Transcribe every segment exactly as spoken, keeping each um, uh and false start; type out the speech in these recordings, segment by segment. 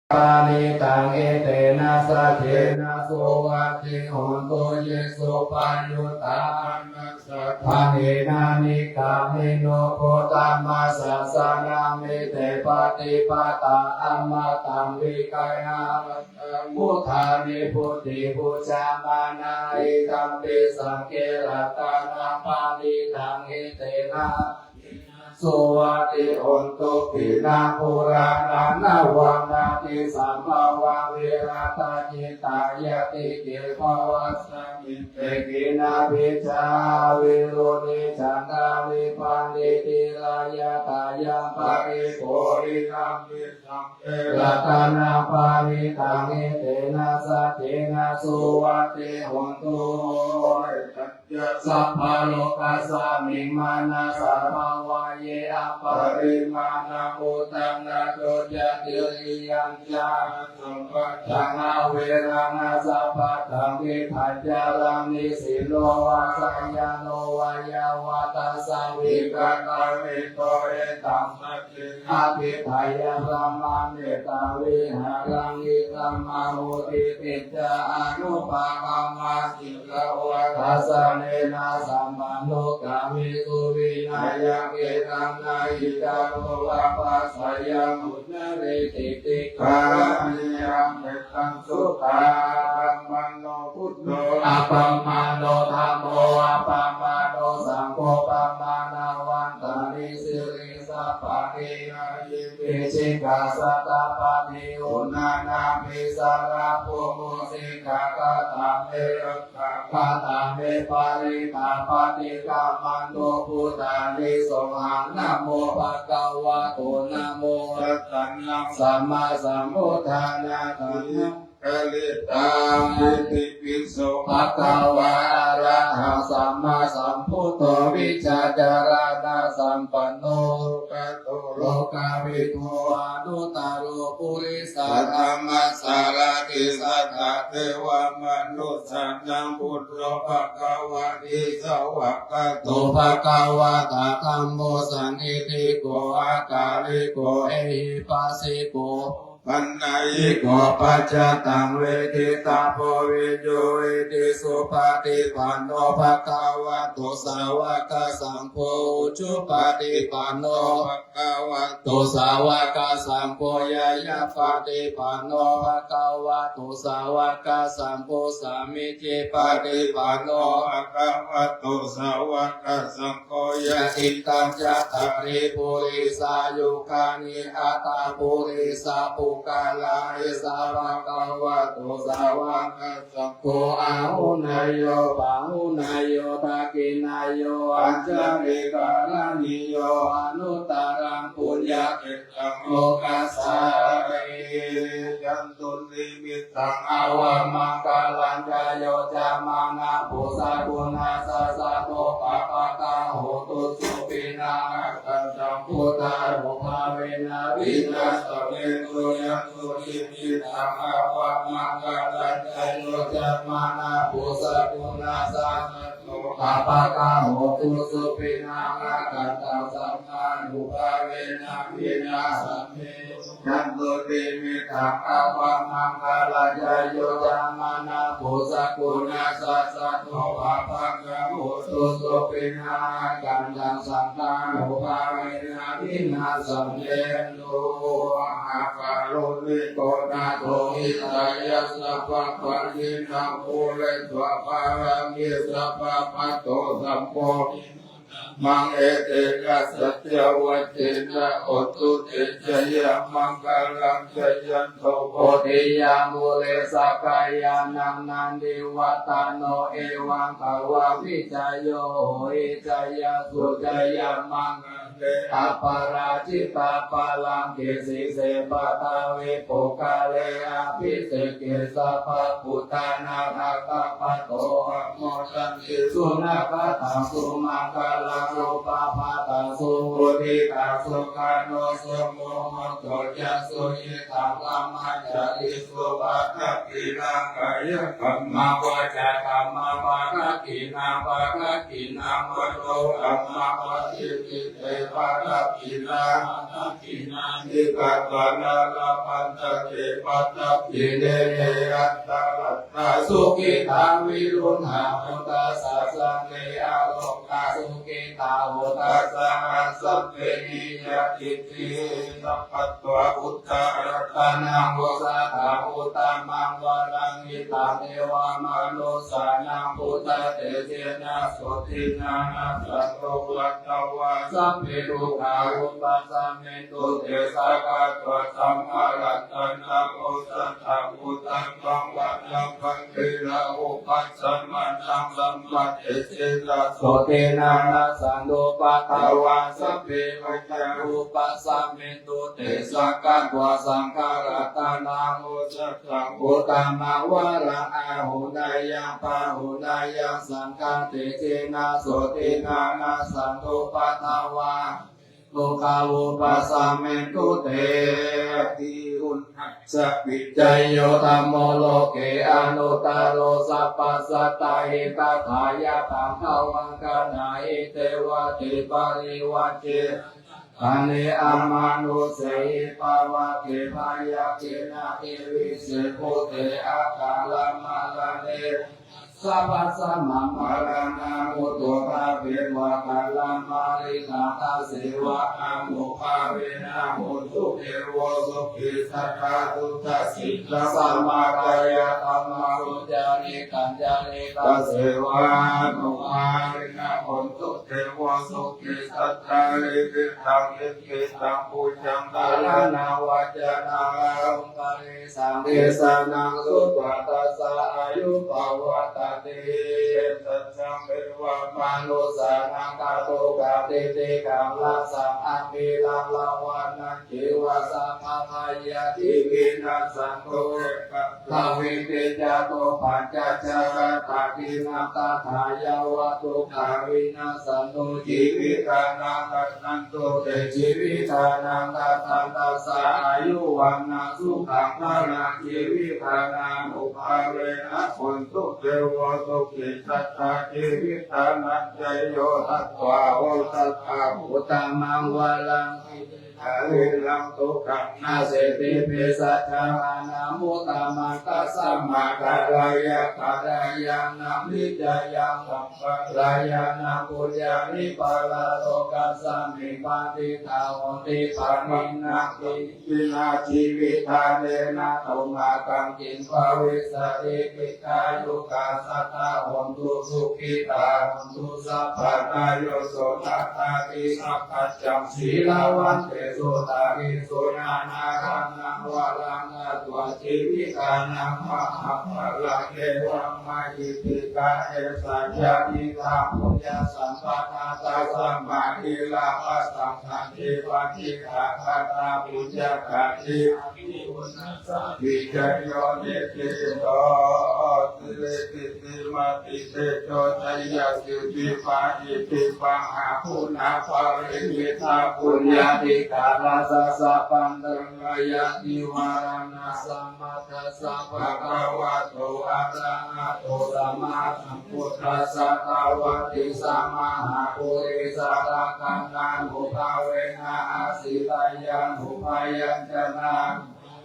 Paṇītaṃ etena saccena suvatthi hotu. Ye suppayuttā dānena nikkāmino gotamasāsanamhi, te pattipattā amataṃ vigayha mudhā nibbutiṃ bhuñjamānā idampi saṅghe ratanaṃ paṇītaṃ etena suvatthi hotu. Khīṇaṃ purāṇaṃ navaṃ natthi sambhavaṃ virattacittāyatike bhavasmiṃ te khīṇabījā avirūḷhichandā nibbāti dhīrā yathāyaṃ paripo idampi saṅghe ratanaṃ paṇītaṃ etena saccena suvatthi hotu. Sabbalokasmiṃ manasā bhāvaye aparimāṇaṃ uddhaṃ adho ca tiriyañca asambādhaṃ averaṃ asapattaṃ. Tiṭṭhañcaraṃ nisinno vā sayāno vā yāvatassa vigatamiddho etaṃ saccaṃ adhiṭṭheyya brahmametaṃ vihāraṃ idhamāhu. Diṭṭhiñca anupagamma sīlavā dassanena sampanno kāmesu vineyya gedhaṃ, na hi jātu gabbhaseyyaṃ punaretīti. Karaṇīyamettaṃ sutvā appamāṇo buddho, appamāṇo dhammo, appamāṇo saṅgho, pamāṇavantāni sirīsapāni ahi vicchikā satapadī uṇṇānābhī sarabū mūsikā. Katā me rakkhā, katā me parittā, paṭikkamantu bhūtāni. Sohaṃ namo bhagavato, namo tassa sammāsambuddhassa. Kalitāyati piso bhagavā arahaṃ sammāsambuddho vijjācaraṇasampanno lokavidū anuttaro purisadammasārathi satthā devamanussānaṃ buddho bhagavāti. Svākkhāto bhagavatā dhammo sandiṭṭhiko akāliko ehipassiko opanayiko paccattaṃ veditabbo viññūhīti. Supaṭipanno bhagavato sāvakasaṅgho, ujupaṭipanno bhagavato sāvakasaṅgho, ñāyapaṭipanno bhagavato sāvakasaṅgho, sāmīcipaṭipanno bhagavato sāvakasaṅgho, yadidaṃ cattāri purisayugāni aṭṭha purisapuggalā, esa bhagavato sāvakasaṅgho, āhuneyyo pāhuneyyo dakkhiṇeyyo añjalikaraṇīyo anuttaraṃ puññakkhettaṃ lokassāti. Yandunnimittaṃ avamaṅgalañca yo cāmanāpo sakuṇassa saddo pāpaggaho dussupinaṃ akantaṃ buddhānubhāvena vināsamentu. Yandunnimittaṃ avamaṅgalañca yo cāmanāpo sakuṇassa saddo pāpaggaho dussupinaṃ akantaṃ saṅghānubhāvena vināsamentu. Yandunnimittaṃ avamaṅgalañca yo cāmanāpo sakuṇassa saddo pāpaggaho dussupinaṃ akantaṃ saṅghānubhāvena vināsamentu. Mahākāruṇiko nātho hitāya sabbapāṇinaṃ pūretvā pāramī sabbā patto sambodhimuttamaṃ. Etena saccavajjena hotu te jayamaṅgalaṃ. Jayanto bodhiyā mūle sakyānaṃ nandivaḍḍhano evaṃ tvaṃ vijayo hohi jayassu jayamaṅgale aparājitapallaṅke sīse paṭhavipokkhare abhiseke sabbabuddhānaṃ aggappatto pamodati. Sunakkhattaṃ sumaṅgalaṃ Upapāda suhuṭṭhitā sukhaṇo sumuhutto ca suyiṭṭhaṃ brahmacārisu. Padakkhiṇaṃ kāyakammaṃ vācākammaṃ padakkhiṇaṃ padakkhiṇaṃ manokammaṃ paṇidhī te padakkhiṇā. Padakkhiṇāni katvāna labhantatthe padakkhiṇe. Te atthaladdhā sukhitā viruḷhā hotha sassate arogā sukhitā hotha saha sabbehi ñātibhi. Sabbatvā buddharatanaṃ osathaṃ uttamaṃ varaṃ hitaṃ devamanussānaṃ buddhatejena sotthinā nassantupaddavā sabbe dukkhā vūpasamentu te. Sakkatvā dhammaratanaṃ osathaṃ uttamaṃ varaṃ bhante rāhubhassamaṇaṃ sabbate jena sotthinā nassantupaddavā sabbe bhayā vūpasamentu te. Sakkatvā saṅgharatanaṃ osathaṃ uttamaṃ varaṃ āhuneyyaṃ pāhuneyyaṃ saṅghatejena sotthinā nassantupaddavā dukkhā vūpasamentu te. Iti uṇhissa vijayo dhammo loke anuttaro sabbasattahitatthāya pavaṃ gaṇhāhi devate parivajje ane amanussehi pavake byagghe na te vise bhūte akalamaraṇe sabbasmā maraṇā mutto ṭhapetvā kalamāritattha sevānubhāvena hontu devo sukhī sadā suddhasīlā samādāya dhammaṃ sucaritañcarita sevānubhāvena hontu devo sukhī sadā. Likkhitaṃ likhitaṃ pūjaṃ dhāraṇā vācanaṃ garuṃ paresaṃ desanaṃ sutvā tassa āyu pavaḍḍhatīti. Saccaṃ devamanussānaṃ kātukaṃ titikkaṃ rājaṃ abhilāvaṃ nāgeva sabbabhayā vinassatu. Ekadā vītiyāto pañcajātā khīṇatā dāyāva dukkhā vinassantu jīvitaraṃ gacchantu te. Jīvitaraṃ dadantassā āyu vaṇṇaṃ sukhaṃ balaṃ jīvitaraṇubhāvena hontu devo sukhī sadā. Jīvitarañca yo datvā osathaṃ uttamaṃ varaṃ viraṃ dukkhaṃ naseti pisācā anamuttamaṃ. Tasmā kālāya kalyāṇaṃ vicayaṃ sampādāya yaṃ puññāni paralokasmiṃ patiṭṭhā honti pāṇinanti. Hinā jīvitadānena tumhākaṃ kiṃ bhavissati? Dīghāyukā sadā hontu sukhitā hontu sabbadā. Yo suṇātati sākaccaṃ sīlavantesu dāni suṇānārāmaṃ varaṃ datvā jīvitaraṃ mahapphalaṃ. Evaṃ mahiddhikā esa yadidaṃ puññasampadaṃ tasmā dīvāraṃ taṃ sandipāni āgatā puññakammāni abhipuṇṇassa vicayo niṭṭhito. Siridhitimatitejojayasiddhi mahiddhipāhaguṇāparimitapuññādhikārassa sabbantarāyadivāraṇasamatthassa bhagavato arahato sammāsambuddhassa dvattiṃsamahāpurisalakkhaṇānubhāvena asītyānubyañjanā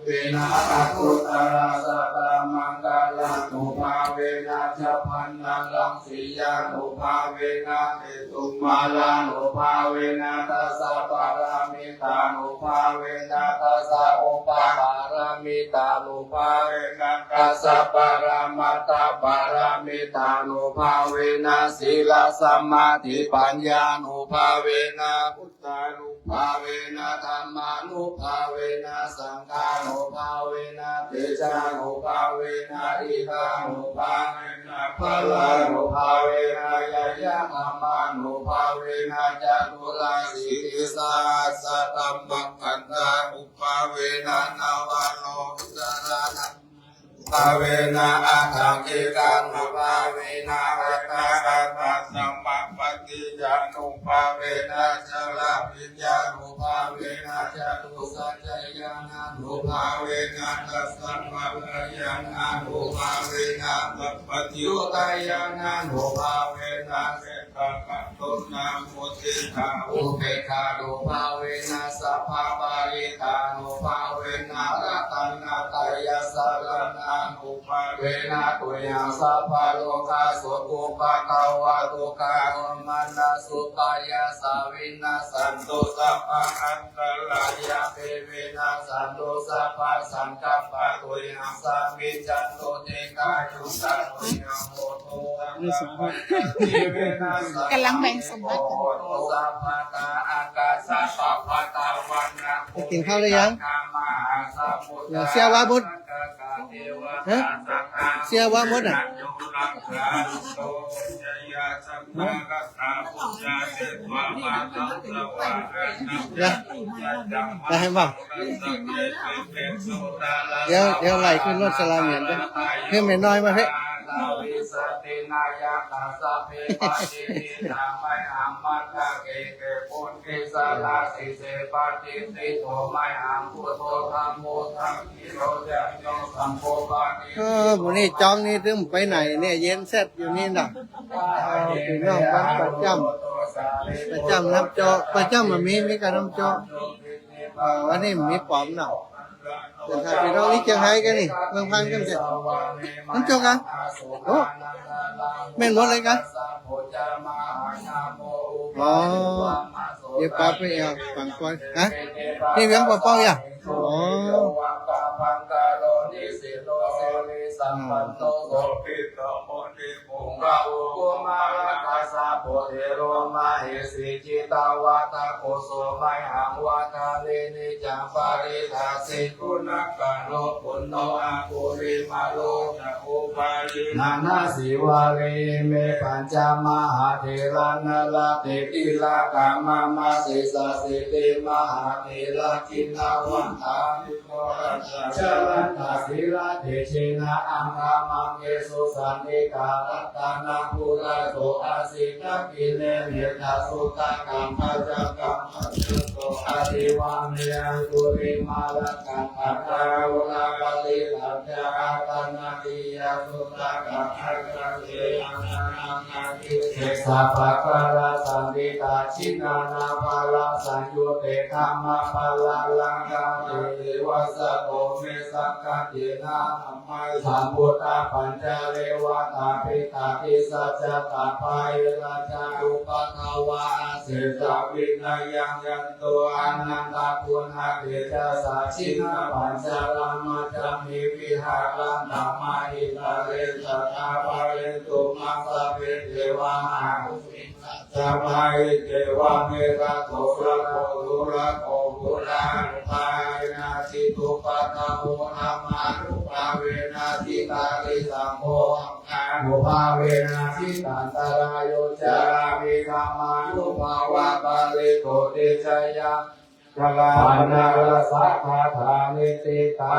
vena aṭṭhuttarasatamaṅgalānubhāvena chabbaṇṇaraṃsiyānubhāvena ketumālānubhāvena dasapāramitānubhāvena dasaupapāramitānubhāvena dasaparamatthapāramitānubhāvena sīlasamādhipaññānubhāvena buddhānubhāvena dhammānubhāvena saṅghānubhāvena tejānubhāvena iddhānubhāvena balānubhāvena ñeyyadhammānubhāvena caturāsītisahassadhammakkhandhānubhāvena navalokuttaradhammānubhāvena aṭṭhaṅgikānubhāvena aṭṭhāhatakasamapatt Sattantiñāṇubhāvena, chaḷabhiññāṇubhāvena, catusaccāyāṇānubhāvena, dasabalañāṇānubhāvena, sabbaññutañāṇānubhāvena, seṭṭhakaṃ tuṇhān, muditā upekkhānubhāvena, sabbaparittānubhāvena, ratanattayasaraṇānu bhāvena, tuyhaṃ sabbarogasokupaddavadukkhadomanassupāyāsā vinassantu, sabbaantarāyāpi vinassantu, sabbasaṅkappā tuyhaṃ samijjhantu, dīghāyutā tuyhaṃ hotu, sabbaññāti vinassantu, กำลังแบ่งสมบัติ hotu sabbadā. Ākāsapabbataṃ vannaṃ ไปกินข้าวหรือยัง puññakkhettaṃ mahāsamuddaraṃ เสียว่าบุญ ฮะ เสียว่าบุญอ่ะ นะ ได้ไหม เดี๋ยว เดี๋ยวไล่ขึ้นรถสลาเหมียนไป เพื่อนแม่น้อยมาเพ่ เออ มื้อนี้จองนี่ตึงไปไหนเนี่ย เย็นแซ่บอยู่นี่น่ะ เอาพี่น้องบ้านประจำ ประจำน้ำเจาะ ประจำมันมี มีการน้ำเจาะ เอ่อ วันนี้มีปอมเนาะ เดี๋ยวถ้าพี่น้องนี่เชียงไฮ้กันนี่ เมืองพันกันเถอะ น้ำเจาะกัน โอ้ แม่นหมดเลยกัน อ๋อ เดี๋ยวปาไปเอาฝั่งก่อน ฮะ นี่เวียงปอเป้าอย่า อ๋อ Puṅgavo kumārakassapo thero mahesī cittavādako so mayhaṃ vadane niccaṃ paṭiṭṭhāsi guṇākaro. Puṇṇo aṅgulimālo ca upālī nanda sīvalī ime pañca mahātherā nalāṭe tilakā mama. Sesāsīti mahātherā jināvā jalantā sīlatejena aṅgamaṅgesu saṇṭhitā. Ratanaṃ purato āsi dakkhiṇe mettasuttakaṃ dhajaggaṃ pacchato āsi vāme aṅgulimālakaṃ. Aṭṭhaṃsu pariddañca āṭānāṭiyasuttakaṃ ācikkhate āṭānāṭiyasuttake. Sabbappākārasaṇṭhitā jinānāgārasaṃyutte dhammapākāralaṅkare. Vasato me sakiccena dhammasambuddhapañjare vātapittādisañjātā bāhirajjhattupaddavā asesā vinayaṃ yantu anantaguṇatejasā. Jinapañjaramajjhamhi viharantaṃ mahītale sadā pālentu maṃ sabbe devā. Anusi ca mahī devā Meghadorato surakkho puttānubhāvena jitupaddavo dhammānubhāvena jitārisaṅgho saṅghānubhāvena jitantarāyo ca abhikamānubhāvapālito tejayā. Paṇṇarasaṃ gāthā niṭṭhitā.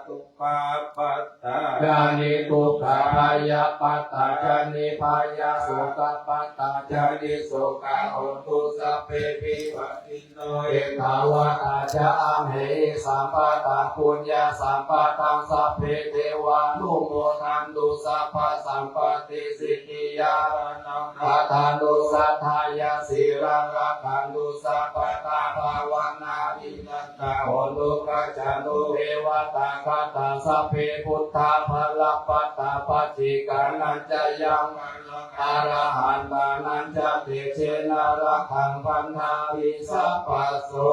Dukkhappattā ca niddukkhā bhayappattā ca nibbhayā sokappattā ca nissokā hontu sabbepi pāṇino. Ettāvatā ca amhehi sambhataṃ puññasampadaṃ sabbe devānumodantu sabbasampattisiddhiyā. Dānaṃ dadantu saddhāya sīlaṃ rakkhantu sabbadā bhāvanābhiratā hontu gacchantu devatāgatā. Sabbe buddhā balappattā paccekānañca yaṃ balaṃ arahantānañca tejena rakkhaṃ bandhāmi sabbaso.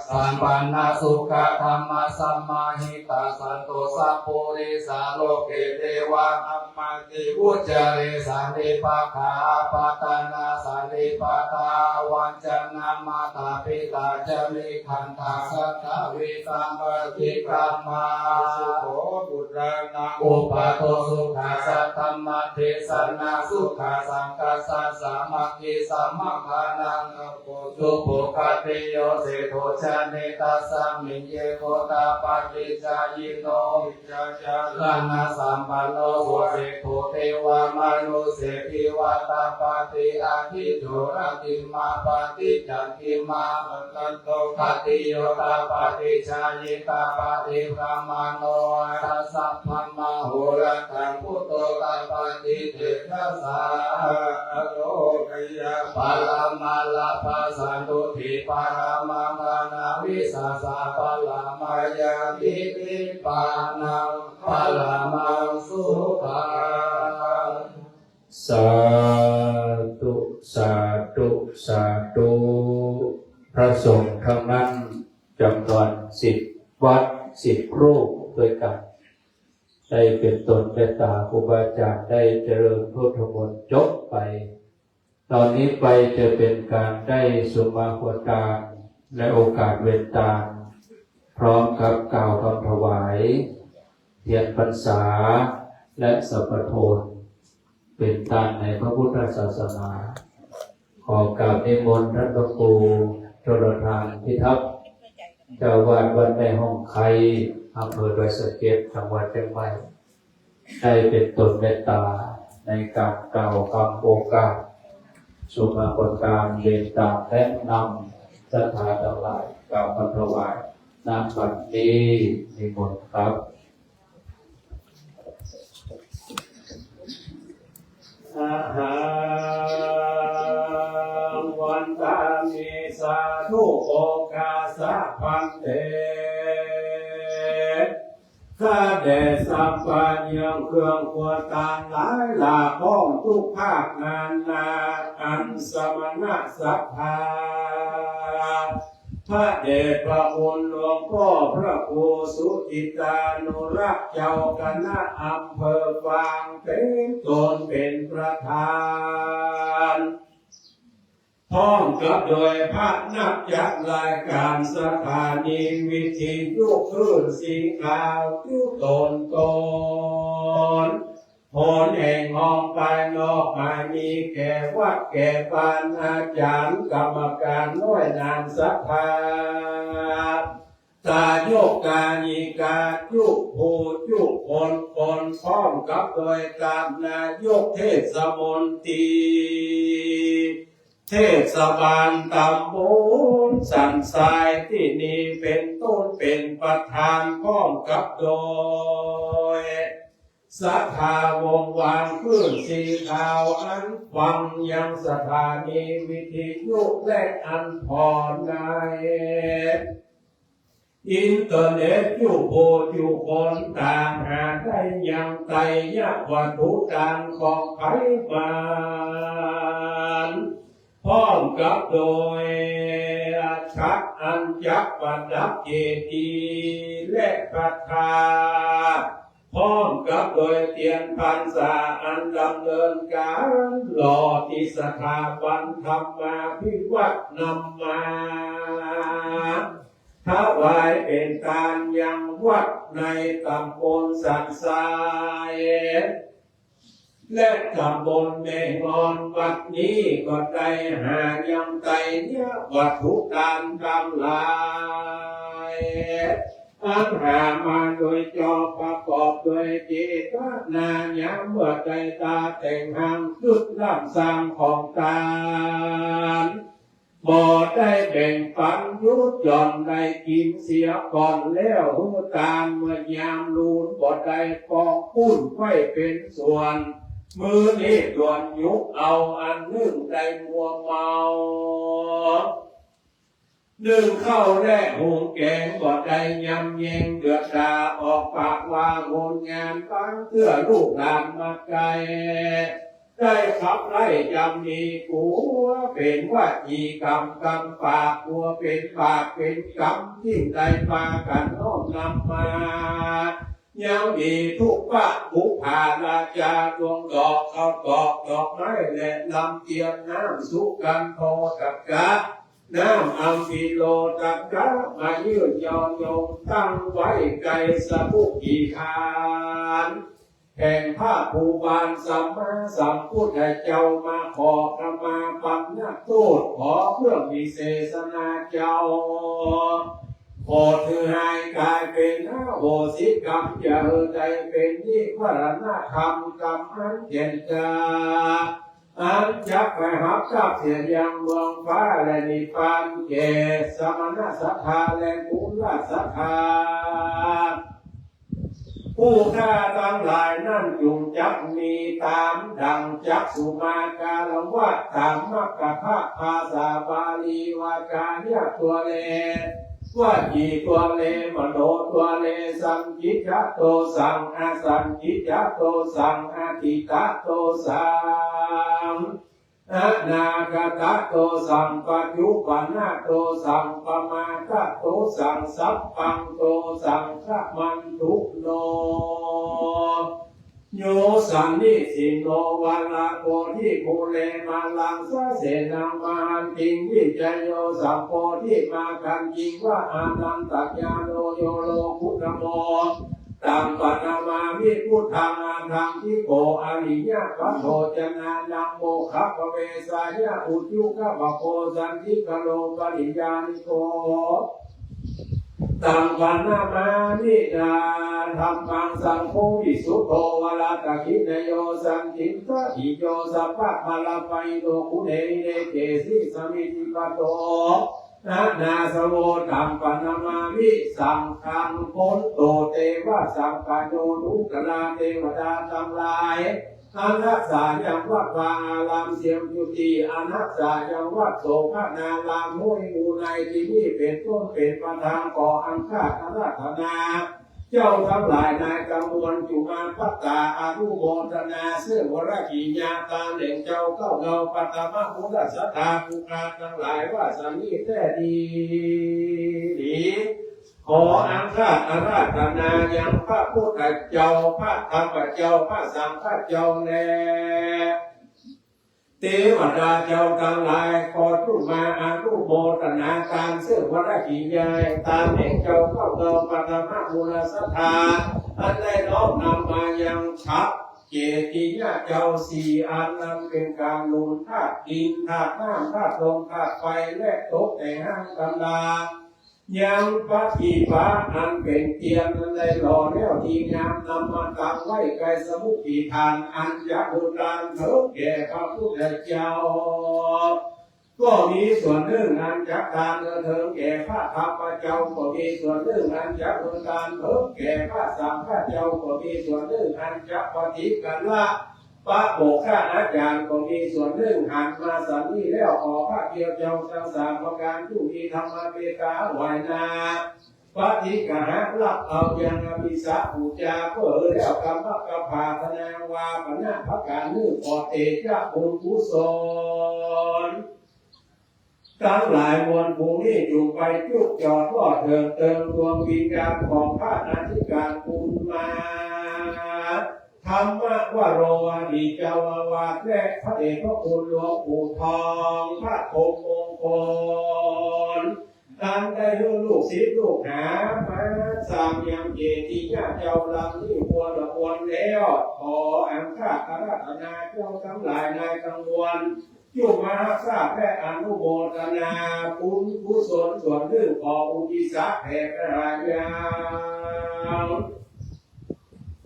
Sampannaṃ sukkadhammasamāhitā santo sappurisā loke devā dhamma ti vuccare. Sannipakkhā apattanā sannipatā avañcanā mātā pitā ca nikkhantā. Kataṃ vittaṃ paṭi kamma. Sukho puttanaṃ uppādo, sukhā saddhammadesanā, sukhā saṅghassa sāmaggī, samaggānaṃ tapo, subhū khatiyo seṭṭho, janetasmiṃ ye gottā paṭicchājino, vijjācaraṇasampanno suseṭṭho, devamānuse divatapati, aṭṭhicco ratiṃ āpati, candimā paṭhanto khatiyo tapati, jhāyī tapati brāhmaṇo, athassabrahmāhorattaṃ buddho tapati tejasā. Ālokeyya paramālabha, santuṭṭhī paramaṅgalā, vissāsaparamā ñāti, nibbānaṃ paramaṃ sukhaṃ. สาธุ สาธุ สาธุ พระสงฆ์ทั้งนั้นจำนวนสิบวัด สิบรูปด้วยกัน ได้เป็นต้นเมตตาครูบาอาจารย์ ได้เจริญพุทธมนต์จบไป ตอนนี้ไปจะเป็นการได้สุมาโหตาน และโอกาสเวนตาน พร้อมกับกล่าวคำถวาย เทียนพรรษา และสัพพโทน เป็นตานในพระพุทธศาสนา ขอกราบนิมนต์ท่านพระครูชลทานพิทักษ์ เจ้าอาวาสวัดแม่ฮ่องไค อำเภอดอยสะเก็ด จังหวัดเชียงใหม่ ได้เป็นต้นเมตตาในการกล่าวคำโอกาส สุมาโหตาน เวนตาน แนะนำศรัทธาทั้งหลาย กล่าวคำถวาย ณ บัดนี้ นิมนต์ครับ Ahaṃ vandāmi sādhu okāsa bhante. ข้าแต่สัพพะยังเครื่องควรตานหลายหลาก พร้อมทุกภาคนานา อันสมณะศรัทธา พระเดชพระคุณหลวงพ่อพระครูสุจิตตานุรักษ์ เจ้าคณะอำเภอฝาง เป็นต้นเป็นประธาน พร้อมกับโดยพระนักจัดรายการสถานีวิทยุคลื่นสีขาวทุกตนตน หนแห่งห้องภายนอก ให้มีแก่วัดแก่บ้าน อาจารย์กรรมการหน่วยงานศรัทธา ทายกทายิกาทุกผู้ทุกคน คนพร้อมกับโดยตามนายกเทศมนตรี เทศบาลตำบลสันทรายที่นี่ เป็นต้นเป็นประธาน พร้อมกับโดยศรัทธาวงวานคลื่นสีขาว อันฟังยังสถานีวิทยุและอันผ่อนใน อินเทอร์เน็ตอยู่ผู้อยู่คน ต่างหาได้ยังไตรยวัตถุตานของไพศาล พร้อมกับโดยอัฐอันจักประดับเจดีย์และพระธาตุ พร้อมกับโดยเทียนพรรษาอันดำเนินการหล่อที่สถาบันธรรมาภิวัฒน์นำมา ถวายเป็นทานยังวัดในตำบลสันทราย และตำบลแม่งอน วัดนี้ก็ได้หายังไตรยวัตถุตานทั้งหลาย อันหามาโดยชอบประกอบโดยเจตนา ยามเมื่อใดตาแต่งหางจุดลำสร้างของตาน บ่ได้แบ่งปันหยุดหย่อนได้กินเสียก่อนแล้ว หื้อตานเมื่อยามลูน บ่ได้ปองปุ้นไว้เป็นส่วน มื้อนี้ด่วนยุกเอาอันนึ่งได้มัวเมา นึ่งข้าวและหุงแกง บ่ได้ยำแยงเดือดดา ออกปากว่าโหนงาน บางเทื่อลูกหลานมาไกล ได้ขับไล่ยำนี้ กลัวเป็นวจีกรรมกรรมปาก กลัวเป็นบาปเป็นกรรม จึงได้พากันน้อมนำมา ยังมีทุกพระบุพาราชา ดวงดอกข้าวตอกดอกไม้ และลำเทียนน้ำสุกันโทตกะ น้ำอัมพีโลตกะมายืดยอดยงตั้งไว้ไกลสะพุกขีฐาน แห่งพระภูบาลสัมมาสัมพุทธเจ้ามาขอขมาปัณณโทษขอเพื่อวิเศษนาเจ้า โปรดถือหายกายเป็นอโหสิกรรมอย่าเอ่ยใดเป็นนิวรณธรรมกรรมอันเจ็ดจา อันจักไปหับกับเสียยังเมืองฟ้าและนิพพานแก่สมณศรัทธาและกุลศรัทธา ผู้ข้าทั้งหลายนั้นจุ่งจักมีตามดังจักสุมาการวะตามมัคคพระภาษาบาลีวาจายะตัวเล วจีตัวเล มโนตัวเล สัญญิจโตสัง อสัญญิจโตสัง อติตโตสัง อนาคตโตสัง ปัจจุบันนโตสัง ปมาทโตสัง สัพพังโตสัง ขมันตุโน โย สันนิสินโน วาลาโพธิภูเรมาลังสาเสนัง มหันติง วิจโย สัพโพธิมาคันติง วาอานันตญาโณ โย โลกุตโม ตัง ปะนะมามิ พุทธัง อาคันติโก อริยะปะโทจนานัง โมคคะปะเวสายะ อุจุกะปะโพ สันติกะโล ปะริญญานิโก ตัง ปะนะมามิ ธัมมัง สังโฆ วิสุทโธ วรตะขิณโย สันตินทะขิโย สัพพะมาลาปะหิโต กุเณหิเณเกสิสมิติปะโต นะนาสโว ตัง ปะนะมามิ สังฆัง โพนตุเตวะสัพพะ โย นุกกะลาเตวดาตังหลาย อันรักษายังวัดวาอารามเสียงจุติ อันรักษายังวัดโสภณาราม ห้วยงูในที่นี้เป็นต้นเป็นประธานขออังคาอาราธนา เจ้าทั้งหลายนายกังวลจุมาพัตตาอนุโมทนาเสื้อวรกิยาตาแห่งเจ้าเก้าเงาปัตตมะมุลสัทธาภูคาทั้งหลายว่าสันนี้แท้ดีหรือ ขออังคาอาราธนายังพระพุทธเจ้า พระธรรมเจ้า พระสังฆเจ้าแล เทวดาเจ้าทั้งหลาย ขอจุมาอนุโมทนาตามเสื้อวรกิยายตามแห่งเจ้าเก้าเงาปัตตมะมูลสัทธา อันได้น้อมนำมายังพระเกติยะเจ้าสี่อันนั้นเป็นการหนุนธาตุดินธาตุน้ำธาตุลมธาตุไฟและตกแต่งห้างกันดา ยังปฏิภาณอันเป็นเตียนอันได้หล่อแล้วดีงามนำมาตั้งไว้ไกลสมุติฐานอันจะอุทานเถิดแก่พระพุทธเจ้า ก็มีส่วนหนึ่งอันจะทานเถิดแก่พระธรรมเจ้า ก็มีส่วนหนึ่งอันจะอุทานเถิดแก่พระสังฆเจ้า ก็มีส่วนหนึ่งอันจะปฏิกระ พระโมคคัลลาอาจารย์ก็มีส่วนหนึ่งหันมาสันนี้แล้วขอพระเกียวเจ้าทั้งสามประการผู้มีธรรมเมตตาไหวนาปฏิกหะรับเอายังอภิสาปูจาเพื่อแล้วกรรมกปาทนางวาปนาประการนึ่งขอเตจะบุญกุศล ทั้งหลายมวลภูมิจุ่งไปจุกจอดรอดเถิดเติมดวงวิญญาณของพระอธิการคุณมา ธรรมวโรอดีเจ้าอาวาสและพระเดชพระคุณหลวงปู่ทองพระพรหมมงคล ท่านได้รู้ลูกศิษย์ลูกหามาสร้างยังเจดีย์ญาติเจ้าหลังนี้ควรละควรแล้ว ขออังคาอาราธนาเจ้าทั้งหลายนายกังวล จุ่งมารับทราบและอนุโมทนาบุญกุศลส่วนหนึ่งขออุทิศแผ่ไปหายัง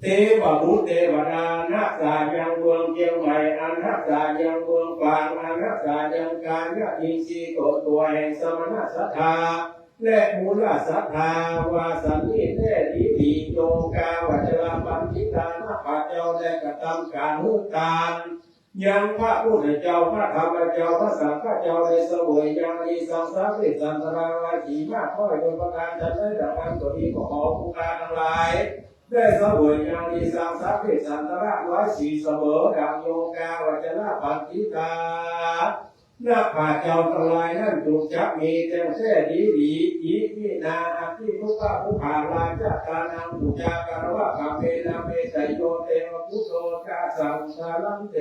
เทวบุตรเทวดานักษายังเมืองเชียงใหม่อันนักษายังเมืองฝางอันนักษายังกาญจอินทรีย์ตัวตัวแห่งสมณศรัทธาและมูลศรัทธาว่าสันนี้แท้ดีหลีโยกาวัจจรบัณฑิตานักปราชญ์เจ้าได้กระทำการหื้อตาน ยังพระพุทธเจ้า พระธรรมเจ้า พระสังฆเจ้าได้เสวยยังดีสังสาริสันตรายสีมากน้อยโดยประการฉันใดดังนั้นก็ดีก็ขอผู้ข้าทั้งหลาย ได้เสวยยังดีสังสาริสันตรายสีเสมอดังโยกาวัจจรบัณฑิตา นักปราชญ์เจ้าทั้งหลายนั้นจุ่งจักมีแจ้งแท้ดีหลี อิมินาอติภุปปะภุปปาราชตานังปูจาการวะกรรมเมนะเมตโยเตวะพุทโธจะสังสารันเต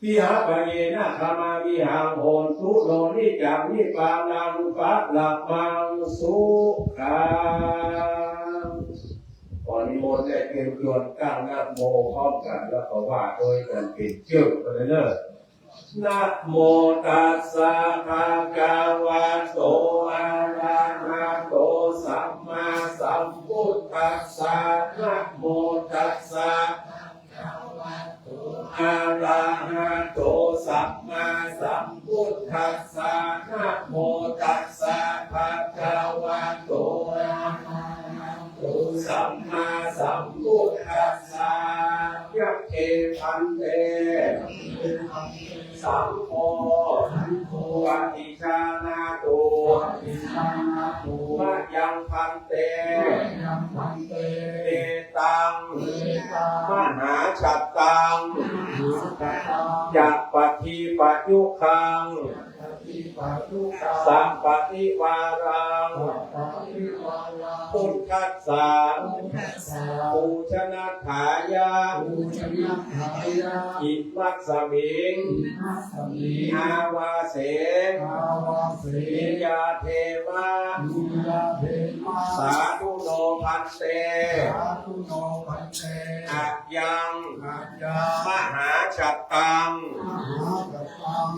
Vihāpayena āgamā vihaṃ hotu no niccaṃ nibbānaṃ paramaṃ sukhaṃ. ขอนิมนต์ได้เตรียมตัวตั้งนะโมพร้อมกัน แล้วก็ว่าด้วยกันเป็นเจ้ากันเลยเนอะ Namo tassa bhagavato arahato sammāsambuddhassa. Namo tassa arahato sammāsambuddhassa. Namo tassa bhagavato arahato sammāsambuddhassa. Yagge bhante saṅgho paṭijānātu. Mayaṃ bhante etaṃ mahāsattaṃ ca paṭipajjukaṃ sapaṭivāraṃ buddhassa pūjanatthāya imasmiṃ āvāse niyyādema. Sādhu no bhante. Ayaṃ mahāsattaṃ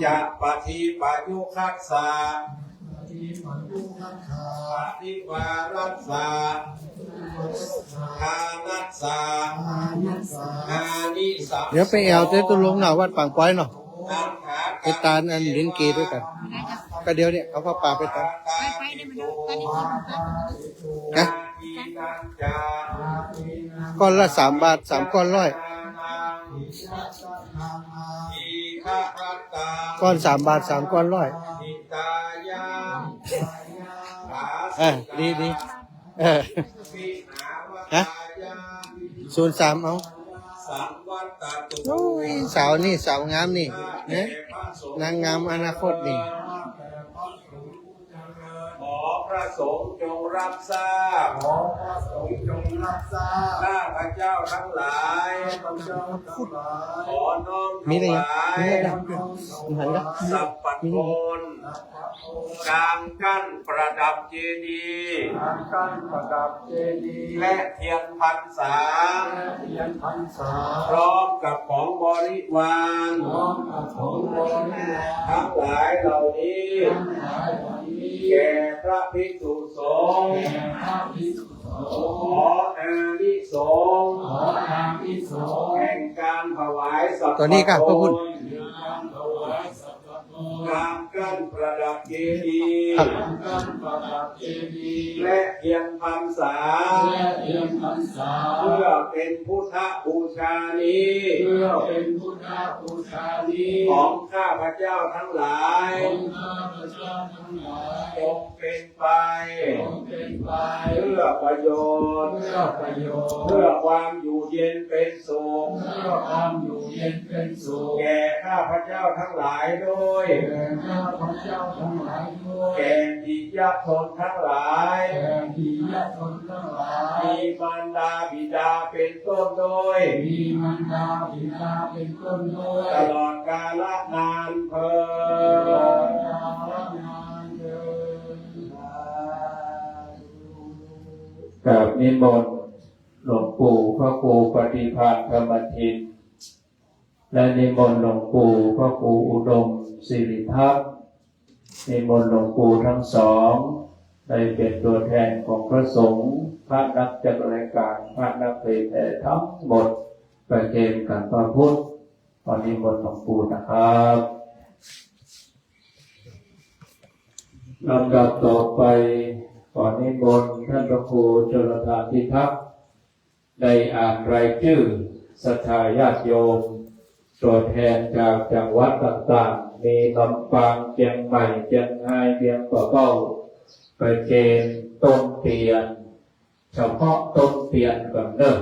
ca paṭipajjukassa paṭivārassa dānassa ānisaṃso. เดี๋ยวไปแอวเต้ตุลงหน่อย วัดปางปอยเนาะ ไปตานอันลินเกด้วยกัน ก็เดี๋ยวเนี่ยเอาผ้าป่าไปตาน นะ ก้อนละสามบาท สามก้อนร้อย ก้อนสามบาท สามก้อนร้อย เออ ดีดี เออ ฮะ ศูนย์สาม เอา โอ้ย สาวนี่ สาวงามนี่ เนี่ย นางงามอนาคตนี่ ขอพระสงฆ์จงรับทราบ ขอพระสงฆ์จงรับทราบ ข้าพเจ้าทั้งหลาย ข้าพเจ้าทั้งหลาย ขอน้อมถวาย มีอะไรอีก มีอะไรอีก หันละ สัพพะโทน การกั้นประดับเจดีย์ การกั้นประดับเจดีย์ และเทียนพรรษา และเทียนพรรษา พร้อมกับของบริวาร พร้อมกับของบริวาร ทั้งหลายเหล่านี้ ทั้งหลายเหล่านี้ แก่พระภิกษุสงฆ์ แก่พระภิกษุสงฆ์ ขออานิสงส์ ขออานิสงส์ แห่งการถวายสัพพะโทน ตัวนี้ค่ะ พระคุณ แห่งการถวายสัพพะ การกั้นประดับเจดีย์ ครับ การกั้นประดับเจดีย์ และเทียนพรรษา และเทียนพรรษา เพื่อเป็นพุทธบูชานี้ เพื่อเป็นพุทธบูชานี้ ของข้าพเจ้าทั้งหลาย ของข้าพเจ้าทั้งหลาย จงเป็นไป จงเป็นไป เพื่อประโยชน์ เพื่อประโยชน์ เพื่อความอยู่เย็นเป็นสุข เพื่อความอยู่เย็นเป็นสุข แก่ข้าพเจ้าทั้งหลายด้วย แก่ข้าพเจ้าทั้งหลายด้วย แก่ปิยชนทั้งหลาย แก่ปิยชนทั้งหลาย มีมารดาบิดาเป็นต้นด้วย มีมารดาบิดาเป็นต้นด้วย ตลอดกาลนานเทอญ ตลอดกาลนานเทอญ กราบนิมนต์หลวงปู่พระครูปฏิภาณธรรมทิน และนิมนต์หลวงปู่พระครูอุดมสิริทัพย์ นิมนต์หลวงปู่ทั้งสอง ได้เป็นตัวแทนของพระสงฆ์ พระนักจักรายการ พระนักเผยแผ่ทั้งหมด ประเคนขันพระพุทธ ขอนิมนต์หลวงปู่นะครับ ลำดับต่อไป ขอนิมนต์ท่านพระครูชลทานพิทักษ์ ได้อ่านรายชื่อศรัทธาญาติโยม ตัวแทนจากจังหวัดต่างๆ มีลำปาง เชียงใหม่ เชียงราย เวียงป่าเป้า ประเคนต้นเตียน เฉพาะต้นเตียนก่อนเนอะ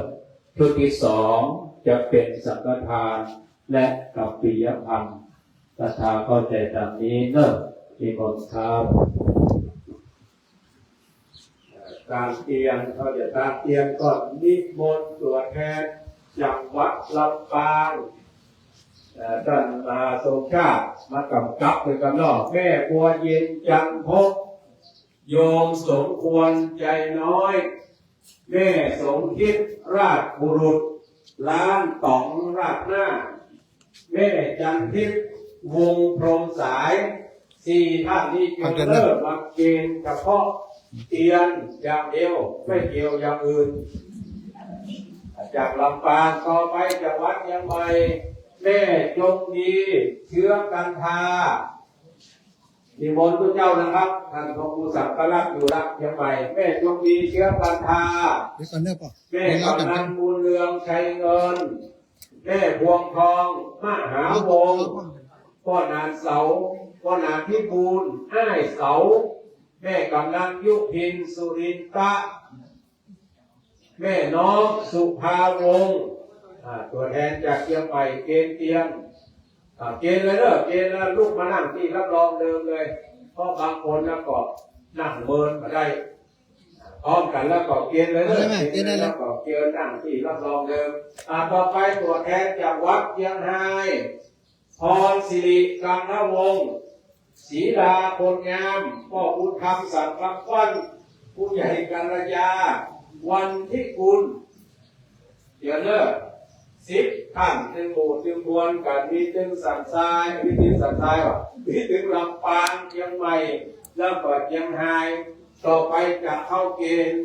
ชุดที่สองจะเป็นสังฆทานและกัปปิยพันธ์ ศรัทธาเข้าใจตามนี้เนอะ นิมนต์ครับ ตานเตียน เขาจะตานเตียนก่อน นิมนต์ตัวแทนจังหวัดลำปาง เอ่อ ต้าน มหาสมชาติ มากำกับด้วยกันเนาะ แม่บัวเย็น จันทภพ โยมสมควร ใจน้อย แม่สมคิด ราชบุรุษ ร้านต๋องราดหน้า แม่จันทิพย์ วงศ์พรหมสาย สี่ท่านนี้ ฟังกันนะ เจิญเล่อ มาเกณฑ์เฉพาะเตียนอย่างเดียว ไม่เกี่ยวอย่างอื่น จากลำปาง ต่อไปจากวัดเชียงใหม่ แม่จงดี เชื้อกันทา นิมนต์ทุกเจ้านะครับ ท่านพระครูสังฆรักษ์อยู่ละเชียงใหม่ แม่จงดี เชื้อกันทา เดี๋ยวก่อนเด้อป้อ แม่กำนัน บุญเรือง ชัยเงิน แม่พวงทอง มหาวงศ์ ป้อหนานเสา ป้อหนานพิบูล อ้ายเสา แม่กำนันยุพิน สุรินทะ แม่น้องสุภาวงศ์ อ่า ตัวแทนจากเชียงใหม่ เกณฑ์เตียน อ่า เกณฑ์เลยเด้อ เกณฑ์แล้วลุกมานั่งที่รับรองเดิมเลย เพราะบางคนแล้วก็นั่งเมินมาได้ พร้อมกันแล้วก็เกณฑ์เลยเด้อ ไม่ไม่ เกณฑ์เลย เกณฑ์เลย แล้วก็เกณฑ์นั่งที่รับรองเดิม อ่า ต่อไปตัวแทนจากวัดเชียงไฮ้ พรสิริ กังนวงศ์ ศรีดา คนงาม ป้อบุญธรรม สังฆวัฒน์ ผู้ใหญ่กัลยา วันทิกุล เดี๋ยวเนอะ สิบท่าน ตึงหมู่ตึงมวลกั๋น มีตึงสันทราย มีตึงสันทรายว่ะ มีตึงลำปาง เชียงใหม่ แล้วก็เชียงไฮ้ ต่อไปจะเข้าเกณฑ์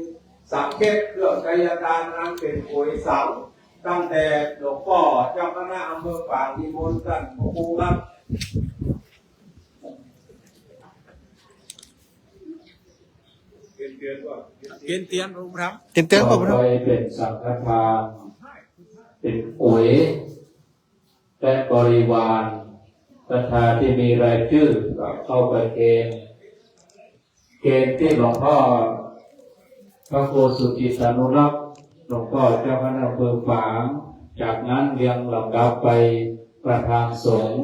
สังเกตเครื่องไตรยาตานอันเป็นก๋วยสัง ตั้งแต่หลวงป้อเจ้าคณะอำเภอฝาง นิมนต์ต้านพระครูครับ เกณฑ์เตียน องค์ธรรม เกณฑ์เตียน องค์ธรรม ต่อไปเป็นสังฆทาน เป็นก๋วย และบริวาร ศรัทธาที่มีรายชื่อก็เข้าไปเกณฑ์ เกณฑ์ที่หลวงพ่อพระครูสุจิตตานุรักษ์ หลวงป้อเจ้าคณะอำเภอฝาง จากนั้นเรียงลำดับไปประธานสงฆ์